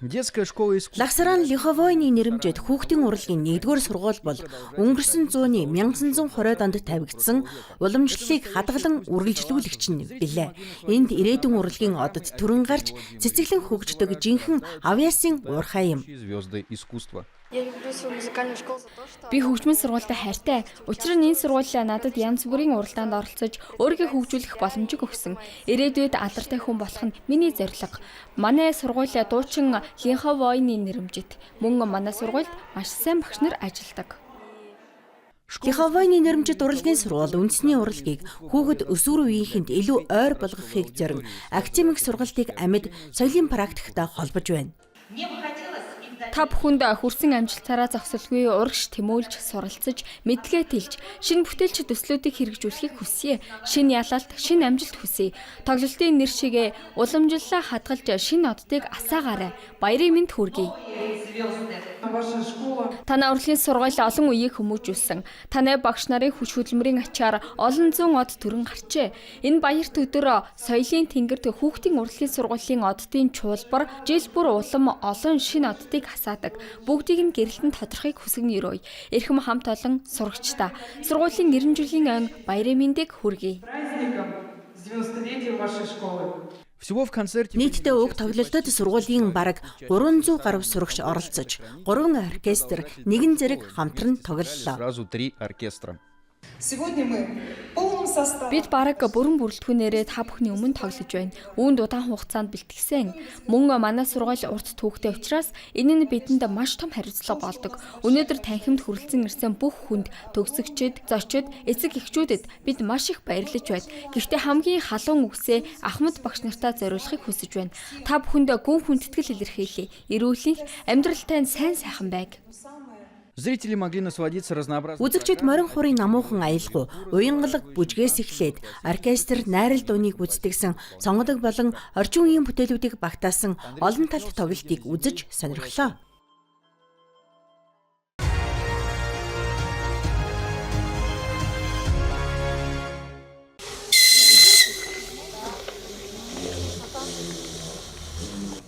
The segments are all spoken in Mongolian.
Детская школа искусств. Лахсаран Лиховойны нэрэмжит хүүхдийн урлагийн 1-р сургууль бол өнгөрсөн зууны 1920-ад онд тавигдсан уламжлалыг хадгалан үргэлжлүүлэгч нь билээ. Энд ирээдүйн урлагийн одод төрөн гарч цэцэглэн хөгждөг жинхэнэ авьяасын уурхай юм. Звезды искусства. Я люблю свою музыкальную школу за то, что Би хөгжмийн сургуультай хайртай. Учир нь энэ сургууль надад янз бүрийн уралдаанд оролцож өөрийгөө хөгжүүлэх боломжийг өгсөн. Ирээдүйд алдартай хүн болох нь миний зорилго. Манай сургууль дуучин Линховойны нэрэмжит. Мөн манай сургуульд маш сайн багш нар ажилладаг. Лиховойны нэрэмжит урлагийн сургууль үндэсний урлагийг хүүхэд өсвөр үеийнхэнд илүү ойр болгохыг зорин академик сургалтыг амьд соёлын практиктай холбож байна. Та бүхэнд хүрсэн амжилтаараа зогсолгүй урагш тэмүүлж, суралцаж, мэдлэгээ тэлж, шинэ бүтээлч төслүүдийг хэрэгжүүлэхийг хүсье. Шинэ ялалт, шинэ амжилт хүсье. Тоглолтын нэр шигээ уламжлалаа хадгалж шинэ оддыг асаагаарай. Баярын мэнд хүргэе. Танай урлагийн сургууль олон үеийг хүмүүжүүлсэн. Танай багш нарын хүч хөдөлмөрийн ачаар олон зуун од төрөн гарчээ. Энэ баярт өдөр соёлын тэнгэрт хүүхдийн урлагийн сургуулийн оддын чуулбар жил бүр улам олон шинэ оддыг асаадаг. Бүгдийг нь гэрэлтэн тодорхойг хүсгэн өрөөе. Эрхэм хамт олон сурагчдаа сургуулийн 90 жилийн ойн баярын мэндийг хүргэе. Праздником с 90-летием вашей школы! Всего в концерте Нийтдээ уг тоглолтод сургуулийн бараг 300 гаруй сурагч оролцож, 3 оркестр, нэгэн зэрэг хамтран тоглолоо. сразу три оркестра. Сегодня мы в полном составе. Бид бараг бүрэн бүрэлдэхүүнээрээ та бүхний өмнө тоглож байна. Үүнд удаан хугацаанд бэлтгэсэн. Мөн манай сургууль урт түүхтэй учраас энэ нь бидэнд маш том хариуцлага болдог. Өнөөдөр танхимд хүрэлцэн ирсэн бүх хүнд, төгсөгчид, зочид, эцэг эхчүүдэд бид маш их баярлаж байна. Гэхдээ хамгийн халуун үгсээ Ахмад багш нартаа зориулахыг хүсэж байна. Та бүхэнд гүн хүндэтгэл илэрхийлье. Эрүүлэнх амьдралтай нь сайн сайхан байг. Зрители могли насладиться разнообразными Үзэгчид морин хуурын намуухан аялгау, уянгалаг бүжгээс эхлээд оркестр, найрал дууныг гүйцэтгэсэн сонгодог болон орчин үеийн бүтээлүүдийг багтаасан олон талт тоглолтыг үзэж сонирхлоо.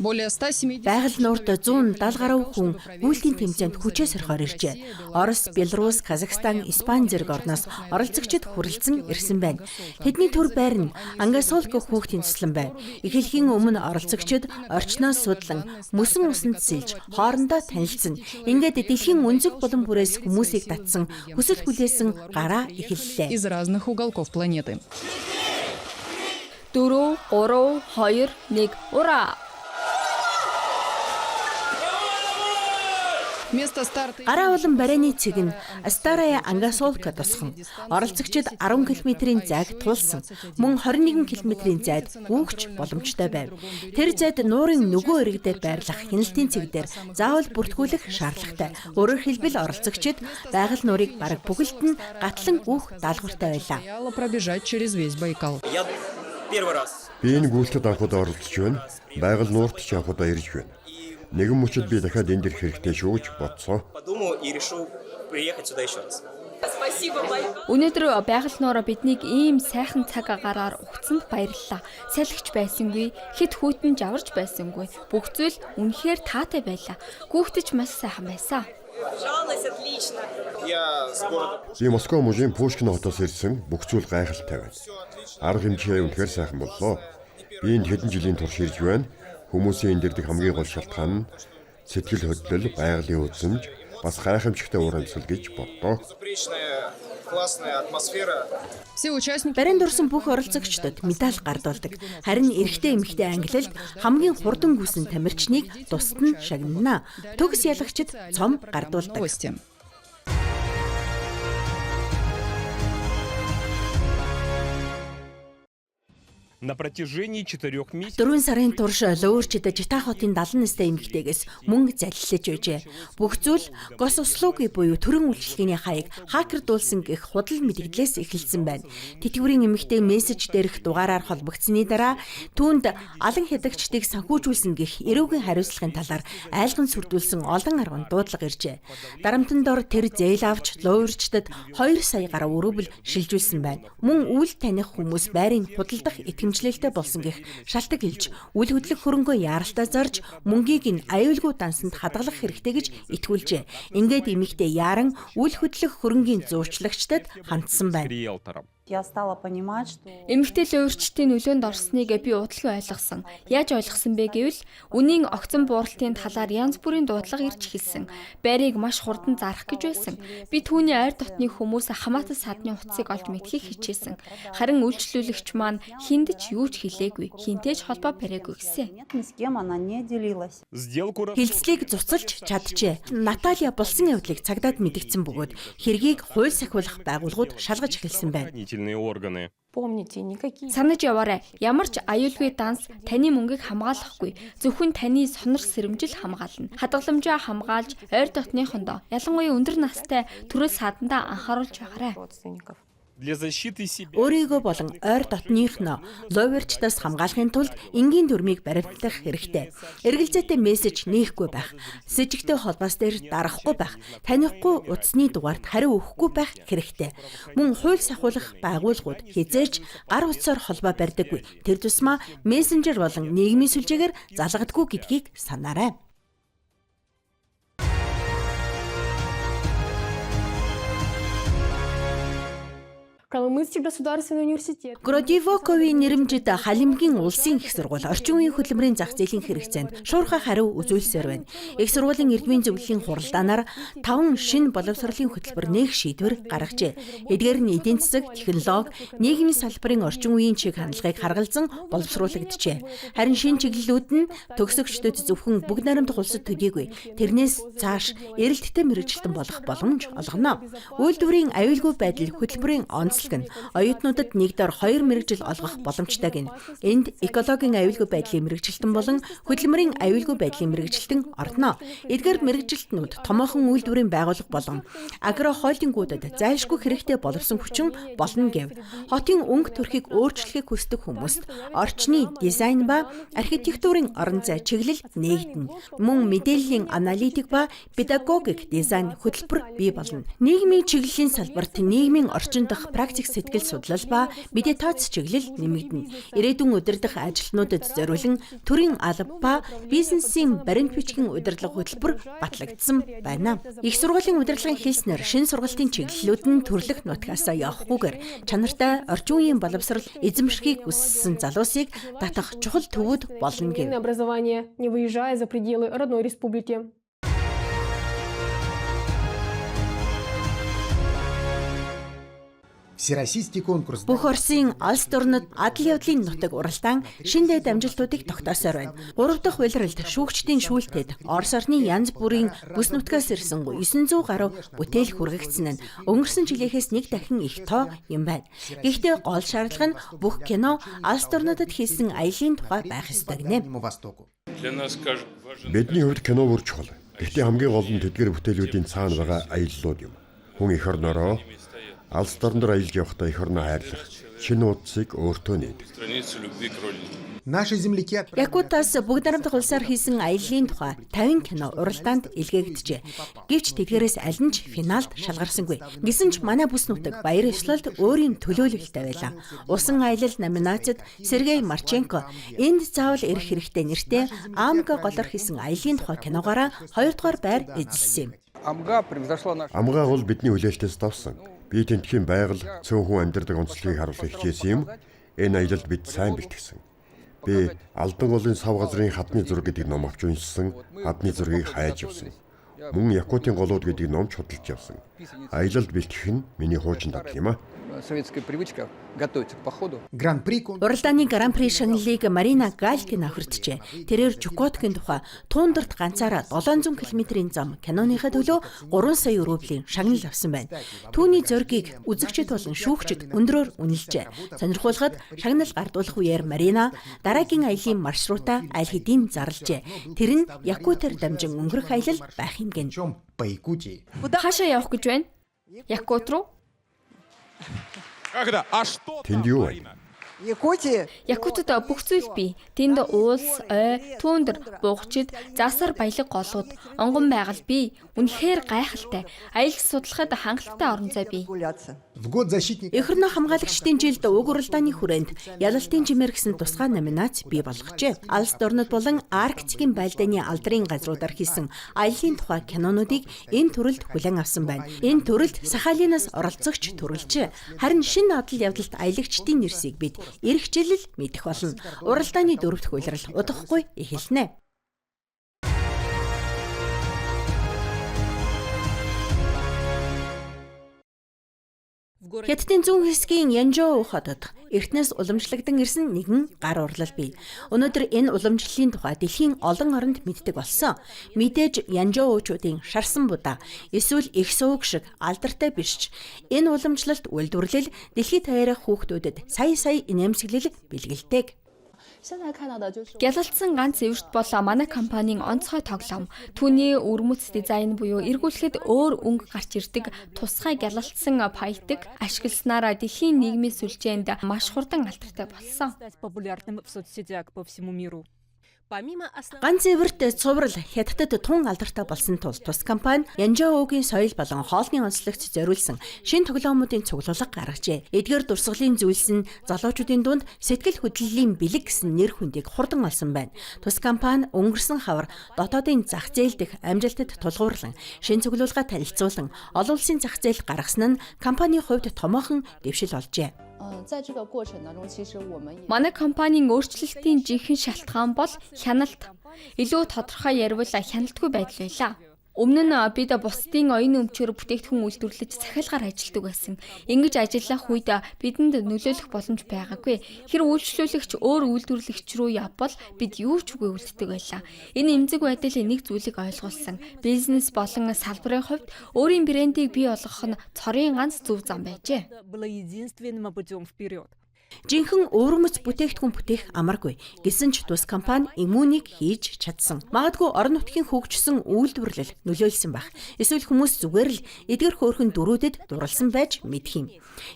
Более 170 Байгаль нуурт 170 гаруй хүн гүйлтийн тэмцээнд хүчээ сорихоор иржээ. Орос, Беларусь, Казахстан, Испани зэрэг орноос оролцогчид хүрэлцэн ирсэн байна. Тэдний төр байр нь Ангасолк хүүхдийн туслан байв. Эхлэхийн өмнө оролцогчид орчноос судлан мөсөн усанд сэлж хоорондоо танилцсан. Ингээд дэлхийн өнцөг булан бүрээс хүмүүсийг татсан хүсэл хүлээсэн гараа эхэллээ. из разных уголков планеты. 4 3 2 1 ура! Место старта Гараа болон барайны цэг нь Старая Ангасолка тосхон. Оролцогчид 10 км-ийн зайг туулсан. Мөн 21 км-ийн зайд гүйгч боломжтой байв. Тэр зайд нуурын нөгөө эрэг дээр байрлах хяналтын цэг дээр заавал бүртгүүлэх шаардлагатай. Өөрөөр хэлбэл оролцогчид байгаль нуурыг бараг бүгэлд нь гатлан гүйх даалгавартай байлаа. предстояло пробежать через весь Байкал. Я первый раз. Би энэ гүйлтэд анх удаа оролцож байна. Байгаль нуурт ч анх удаа ирж байна. Нэгэн мөчид би дахиад энд ирэх хэрэгтэй шүү гэж бодсон. Подумал и решил приехать сюда еще раз. Өнөөдөр байгаль нуур биднийг ийм сайхан цаг агаараар угтсанд баярлалаа. Салхич байсангүй, хит хүйтэн жаварч байсангүй. Бүх зүйл үнэхээр таатай байлаа. Гүйхтэж маш сайхан байсан. Я с города Би Москва мужийн Пушкин хотоос ирсэн бүх зүйл гайхалтай байна. Арга хэмжээ үнэхээр сайхан боллоо. Би энд хэдэн жилийн турш ирж байна. Хүмүүсийн энд ирдэг хамгийн гол шалтгаан нь сэтгэл хөдлөл, байгалийн үзэмж, бас гайхамшигтай уур амьсгал гэж бодлоо. Безупречная, классная атмосфера. Все участники Баринд орсон бүх оролцогчдод медаль гардуулдаг. Харин эрэгтэй эмэгтэй ангилалд хамгийн хурдан гүйсэн тамирчныг тусад нь шагнана. Төгс ялагчид цом гардуулдаг. новости. На протяжении 4 месяцев 4 сарын турш лөөрчд Жита хотын 70 настай эмэгтэйгээс мөнгө заллиж байжээ. Бүх зүйл госуслуги буюу төрийн үйлчилгээний хаяг хакердуулсан гэх худал мэдэгдлээс эхэлсэн байна. Тэтгэврийн эмэгтэй мессеж дээрх дугаараар холбогдсны дараа түүнд алан хядагчдыг санхүүжүүлсэн гэх эрүүгийн хариуцлагын талаар айлган сүрдүүлсэн олон арван дуудлага иржээ. Дарамтан дор тэр зээл авч луурчдад 2 сая гаруй рубль шилжүүлсэн байна. Мөн үйл таних хүмүүс байрыг худалдах итгэмжтэй хэмжлэлтэй болсон гэх шалтаг хэлж, үл хөдлөх хөрөнгөө яаралтай зарж, мөнгийг нь аюулгүй дансанд хадгалах хэрэгтэй гэж итгүүлжээ. Ингээд эмэгтэй яаран үл хөдлөх хөрөнгийн зуучлагчдад хандсан байна. Риэлтором. Я стала понимать, что Эмэгтэй луйварчдын нөлөөнд орсныг би удалгүй ойлгосон. Яаж ойлгосон бэ гэвэл үнийн огцон бууралтын талаар янз бүрийн дуудлага ирж эхэлсэн. Байрыг маш хурдан зарах гэж байсан. Би түүний ойр дотны хүмүүс хамаатан садны утсыг олж мэдхийг хичээсэн. Харин үйлчлүүлэгч маань хүнд ч юу ч хэлээгүй, хэнтэй ч холбоо бариагүй гэсэн. нет, ни с кем она не делилась. Сделку Хилцлийг цуцалж чаджээ. Наталья болсон явдлыг цагдаад мэдгдсэн бөгөөд хэргийг хууль сахиулах байгууллагууд шалгаж эхэлсэн байна. правоохранительные органы. Помните, никакие Санаж яваарай. Ямар ч аюулгүй данс таны мөнгийг хамгаалахгүй. Зөвхөн таны сонор сэрэмжил хамгаална. Хадгаламжаа хамгаалж ойр дотныхондоо ялангуяа өндөр настай төрөл садандаа анхааруулж байгаарай. родственников. Для защиты себя. Өөрийгөө болон ойр дотныхноо луйварчдаас хамгаалахын тулд энгийн дүрмийг баримтлах хэрэгтэй. Эргэлзээтэй мессеж нээхгүй байх, сэжигтэй холбоос дээр дарахгүй байх, танихгүй утасны дугаарт хариу өгөхгүй байх хэрэгтэй. Мөн хууль сахиулах байгууллагууд хэзээ ч гар утсаар холбоо барьдаггүй. Тэр тусмаа мессенжер болон нийгмийн сүлжээгээр залгадаггүй гэдгийг санаарай. Колымыцкий государственный университет. Гродивоковын нэрэмжит Халимгийн улсын их сургууль орчин үеийн хөдөлмөрийн зах зээлийн хэрэгцээнд шуурхай хариу үзүүлсээр байна. Их сургуулийн эрдмийн зөвлөлийн хуралдаанаар 5 шинэ боловсролын хөтөлбөр нээх шийдвэр гаргажээ. Эдгээр нь эдийн засаг, технологи, нийгмийн салбарын орчин үеийн чиг хандлагыг харгалзан боловсруулагджээ. Харин шинэ чиглэлүүд нь төгсөгчдөд зөвхөн бүгд найрамдах улсад төдийгүй. Тэрнээс цааш эрэлттэй мэргэжилтэн болох боломж олгоно. Үйлдвэрийн аюулгүй байдал хөтөлбөрийн онцлог нь оюутнуудад нэг дор 2 мэргэжил олгох боломжтой гэнэ. Энд экологийн аюулгүй байдлын мэргэжилтэн болон хөдөлмөрийн аюулгүй байдлын мэргэжилтэн орно. Эдгээр мэргэжилтнүүд томоохон үйлдвэрийн байгууллага болон агро холдингуудад зайлшгүй хэрэгтэй боловсон хүчин болно гэв. Хотын өнгө төрхийг өөрчлөхийг хүсдэг хүмүүст орчны дизайн ба архитектурын орон зай чиглэл нээгдэнэ. Мөн мэдээллийн аналитик ба педагогик дизайн хөтөлбөр бий болно. Нийгмийн чиглэлийн салбарт нийгмийн орчин дахь практик сэтгэл судлал ба медитац чиглэл нэмэгдэнэ. Ирээдүйн удирдах ажилтнуудад зориулан төрийн алба ба бизнесийн баримт бичгийн удирдлага хөтөлбөр батлагдсан байна. Их сургуулийн удирдлагын хэлснээр шинэ сургалтын чиглэлүүд нь төрлөх нутгаасаа явахгүйгээр чанартай орчин үеийн боловсрол эзэмшихийг хүссэн залуусыг татах чухал төвүүд болно гэв. Современное образование, не выезжая за пределы родной республики. Всероссийский конкурс Бүх Оросын улс орнод адал явдлын нутаг уралдаан шин дэд амжилтуудыг тогтоосоор байна. 3 дахь улиралд шүүгчдийн шүүлтэд Орос орны янз бүрийн бүс нутгаас ирсэн 900 гаруй бүтээл хүргэгдсэн нь өнгөрсөн жилийнхээс нэг дахин их тоо юм байна. Гэхдээ гол шаардлага нь бүх кино улс орнуудад хийсэн аялын тухай байх ёстой гинэ. Дальнему Востоку. Для нас кажется важен Бидний хувьд кино бүр чухал. Гэхдээ хамгийн гол нь тэдгээр бүтээлүүдийн цаана байгаа аяллууд юм. Хүн эх орноороо алс дорн дээр аялж явахдаа эх орноо хайрлах шинэ утсыг өөртөө нээдэг. страницу любви к родине. Наши земляки отправили Якутаас бүгд найрамдах улсаар хийсэн аяллаа тухай 50 кино уралдаанд илгээгджээ. Гэвч тэдгээрээс аль нь ч финалд шалгарсангүй. Гэсэн ч манай бүс нутаг баяр ёслолд өөрийн төлөөлөлтэй байлаа. Усан аялал номинацид Сергей Марченко энд заавал ирэх хэрэгтэй нэртэй Амга голоор хийсэн аяллаа тухай киногоороо 2 дугаар байр эзэлсэн юм. Амга превзошла наш. Амгаа бол бидний хүлээлтээс давсан. Би тентхийн байгаль, цөөн хүн амьдардаг онцлогийг харуулахыг хичээсэн юм. Энэ аялалд бид сайн бэлтгэсэн. Би Алдан голын сав газрын хадны зураг гэдэг ном авч уншсан, хадны зургийг хайж явсан. Мөн Якутын голууд гэдэг номч худалдаж явсан. Аялалд бэлтгэх нь миний хуучин дадал юм а. Советская привычка готовиться к походу. Гран-при конкурс Уралдааны Гран-при шагналыг Марина Галкина хүртжээ. Тэрээр Чукоткийн тухай туундарт ганцаараа 700 км-ийн зам киноныхаа төлөө 3 сая рублийн шагнал авсан байна. Түүний зоригийг үзэгчид болон шүүгчид өндрөөр үнэлжээ. Сонирхуулахад шагнал гардуулах үеэр Марина дараагийн аялын маршрутаа аль хэдийн зарлжээ. Тэр нь Якутаар дамжин өнгөрөх аялал байх юм гэнэ. чем по Якутии. Хаашаа явах гэж байна? Якут руу? Как это? А что Тэнд там, юу вэ? Марина? Якутии Якутад бүх зүйл бий. Тэнд уулс, ой, тундр, бугчид, засар баялаг голууд, онгон байгаль бий. Үнэхээр гайхалтай. Аялал судлахад хангалттай орон зай бий. В год защитника Эх орноо хамгаалагчдын жилд уг уралдааны хүрээнд ялалтын жимээр гэсэн тусгай номинац бий болгожээ. Алс дорнод болон Арктикийн байлдааны алдрын газруудаар хийсэн аяллаа тухай кинонуудыг энэ төрөлд хүлээн авсан байна. Энэ төрөлд Сахалинаас оролцогч төрөлжээ. Харин шинэ адал явдалт аялагчдын нэрсийг бид эх жил л мэдэх болно. Уралдааны дөрөв дэх улирал удахгүй эхэлнэ. Хятадын зүүн хэсгийн Янжоу хотод эртнээс уламжлагдсан ирсэн нэгэн гар урлал бий. Өнөөдөр энэ уламжлалын тухай дэлхийн олон оронд мэддэг болсон. Мэдээж Янжоучуудын шарсан будаа эсвэл их сувг шиг алдартай биш ч энэ уламжлалт үйлдвэрлэл дэлхийд даяарах хүүхдүүдэд сая сая инээмсэглэл бэлгэлдэг. Гялалцсан ганц эвэрт бол манай компанийн онцгой тоглоом. Түүний өвөрмөц дизайн буюу эргүүлэхэд өөр өнгө гарч ирдэг тусгай гялалцсан паятыг ашигласнаараа дэлхийн нийгмийн сүлжээнд маш хурдан алдартай болсон. Ганц эвэрт цуврал Хятадд тун алдартай болсон тул тус компани Янжоугийн соёл болон хоолны онцлогт зориулсан шинэ тоглоомуудын цуглуулга гаргажээ. Эдгээр дурсгалын зүйлс нь залуучуудын дунд сэтгэл хөдлөлийн бэлэг гэсэн нэр хүндийг хурдан олсон байна. Тус компани өнгөрсөн хавар дотоодын зах зээл дэх амжилтад тулгуурлан шинэ цуглуулга танилцуулан олон улсын зах зээл гаргасан нь компанийн хувьд томоохон дэвшил олжээ. Манай компанийн өөрчлөлтийн жинхэнэ шалтгаан бол хяналт. Илүү тодорхой ярил хяналтгүй байдал байлаа. Өмнө нь бид бусдын оюун өмчөөр бүтээгдэхүүн үйлдвэрлэж захиалгаар ажилладаг байсан. Ингэж ажиллах үед бидэнд нөлөөлөх боломж байгаагүй. Хэр үйлчлүүлэгч өөр үйлдвэрлэгч рүү явбал бид юу ч үгүй үлддэг байлаа. Энэ эмзэг байдал нэг зүйлийг ойлгуулсан. Бизнес болон салбарын хувьд өөрийн брендийг бий болгох нь цорын ганц зөв зам байжээ. Жинхэнэ өвөрмөц бүтээгдэхүүн бүтээх амаргүй. Гэсэн ч тус компани иммунийг хийж чадсан. Магадгүй орон нутгийн хөгжсөн үйлдвэрлэл нөлөөлсөн байх. Эсвэл хүмүүс зүгээр л эдгэр хөөрхөн дөрүүдэд дурлсан байж мэдх юм.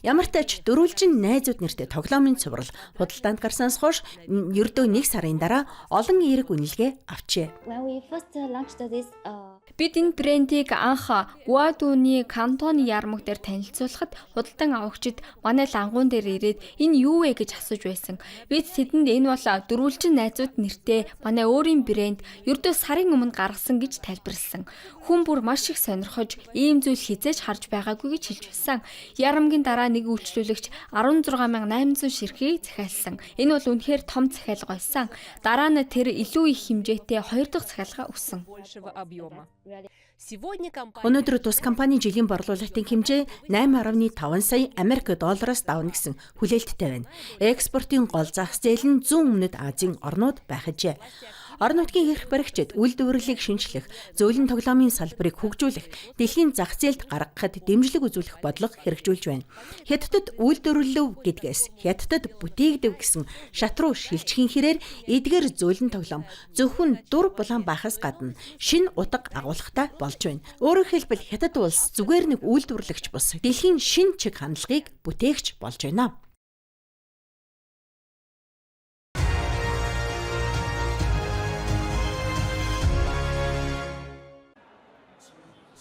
Ямар ч тач дөрвөлжин найзууд нэртэй тоглоомын цуврал худалдаанд гарсанаас хойш ердөө 1 сарын дараа олон эерэг үнэлгээ авчээ. Бид энэ брендийг анх Гуадуны Кантоны ярмаг дээр танилцуулахад худалдан авагчид манай лангуун дээр ирээд энэ юу вэ гэж асууж байсан. Бид тэдэнд энэ бол дөрвөлжин найзууд нэртэй манай өөрийн брэнд ердөө сарын өмнө гаргасан гэж тайлбарласан. Хүн бүр маш их сонирхож ийм зүйл хэзээ ч харж байгаагүй гэж хэлж байсан. Ярамгийн дараа нэг үйлчлүүлэгч 16,800 ширхгийг захиалсан. Энэ бол үнэхээр том захиалга байсан. Дараа нь тэр илүү их хэмжээтэй хоёр дахь захиалга өгсөн. Өнөөдөр тус компанийн жилийн борлуулалтын хэмжээ 8.5 сая Америк доллароос давна гэсэн хүлээлттэй байна. Экспортын гол зах зээл нь зүүн өмнөд Азийн орнууд байх ажээ. Орон нутгийн эрх баригчид үйлдвэрлэлийг шинэчлэх, зөөлөн тоглоомын салбарыг хөгжүүлэх, дэлхийн зах зээлд гаргахад дэмжлэг үзүүлэх бодлого хэрэгжүүлж байна. Хятадд үйлдвэрлэв гэдгээс Хятадд бүтээгдэв гэсэн шат руу шилжихийн хэрээр эдгээр зөөлөн тоглоом зөвхөн дур булаан байхаас гадна шинэ утга агуулгатай болж байна. Өөрөөр хэлбэл Хятад улс зүгээр нэг үйлдвэрлэгч бус дэлхийн шинэ чиг хандлагыг бүтээгч болж байна.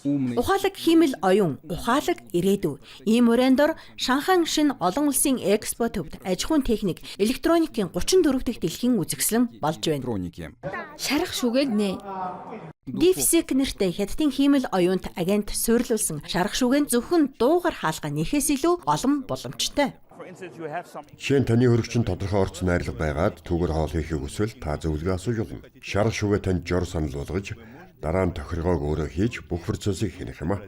Ухаалаг хиймэл оюун, ухаалаг ирээдүй. Ийм урайн дор Шанхай шин олон улсын экспо төвд аж ахуйн техник, электроникийн 34 дахь дэлхийн үзэсгэлэн болж байна. Шарах шүгээг нэ. DeepSeek нэртэй Хятадын хиймэл оюунт агент суурилуулсан шарах шүгээн зөвхөн дуугар хаалга нэхээс илүү олон боломжтой. Жишээ нь таны хөрөгчин тодорхой орц найрлага байгаад түүгээр хоол хийхийг хүсвэл та зөвлөгөө асууж болно. Шарах шүгэ танд жор санал болгож дараа нь тохиргоог өөрөө хийж бүх процессыг хянах юм а.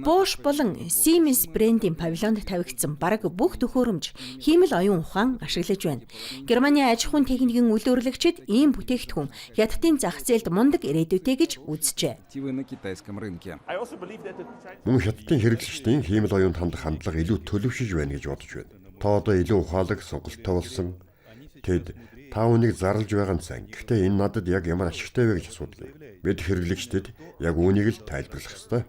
Bosch болон Siemens брендийн павильонд тавигдсан бараг бүх төхөөрөмж хиймэл оюун ухаан ашиглаж байна. Германы аж ахуйн техникийн үйлдвэрлэгчид ийм бүтээгдэхүүн Хятадын зах зээлд мундаг ирээдүйтэй гэж үзжээ. Мөн Хятадын хэрэглэгчдийн хиймэл оюунд хандах хандлага илүү төлөвшөж байна гэж бодож байна. Та одоо илүү ухаалаг сонголттой болсон. Тэд та үүнийг зарлж байгаа нь сайн. Гэхдээ энэ надад яг ямар ашигтай вэ гэж асуудаг. Бид хэрэглэгчдэд яг үүнийг л тайлбарлах ёстой.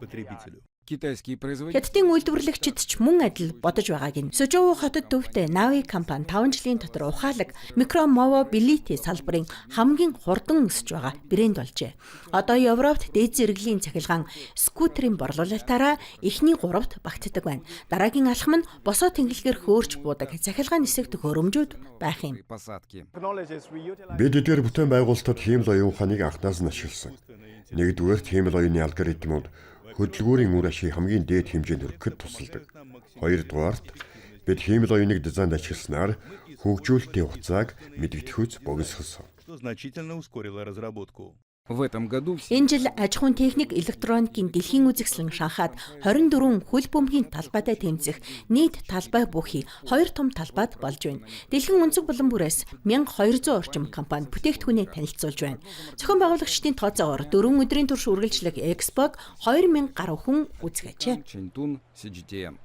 Китайские производители Хятадын үйлдвэрлэгчид ч мөн адил бодож байгааг нь. Сужоу хотод төвтэй Navi компани 5 жилийн дотор ухаалаг micromobility салбарын хамгийн хурдан өсөж байгаа брэнд болжээ. Одоо Европт дээд зэрэглэлийн цахилгаан скутерийн борлуулалтаараа эхний гуравт багтдаг байна. Дараагийн алхам нь босоо тэнхлэгээр хөөрч буудаг цахилгаан нисэх төхөөрөмжүүд байх юм. посадки. Бид эдгээр бүтээн байгуулалтад хиймэл оюун ухааныг анхнаас нь ашигласан. Нэгдүгээрт хиймэл оюуны алгоритмууд хөдөлгүүрийн үр ашийг хамгийн дээд хэмжээнд хүргэхэд тусалдаг. Хоёрдугаарт бид хиймэл оюуныг дизайнд ашигласнаар хөгжүүлэлтийн хугацааг мэдгэдэхүйц богиносгосон. Что значительно ускорило разработку. В этом году все Энэ жил аж ахуйн техник электроникийн дэлхийн үзэсгэлэн Шанхайд 24 хөл бөмбөгийн талбайтай тэмцэх нийт талбай бүхий хоёр том талбайд болж байна. Дэлхийн өнцөг булан бүрээс 1200 орчим компани бүтээгдэхүүнээ танилцуулж байна. Зохион байгуулагчдын тооцоогоор 4 өдрийн турш үргэлжлэх экспог 2000 гаруй хүн үзэх ажээ. Чэньтун, CGTN.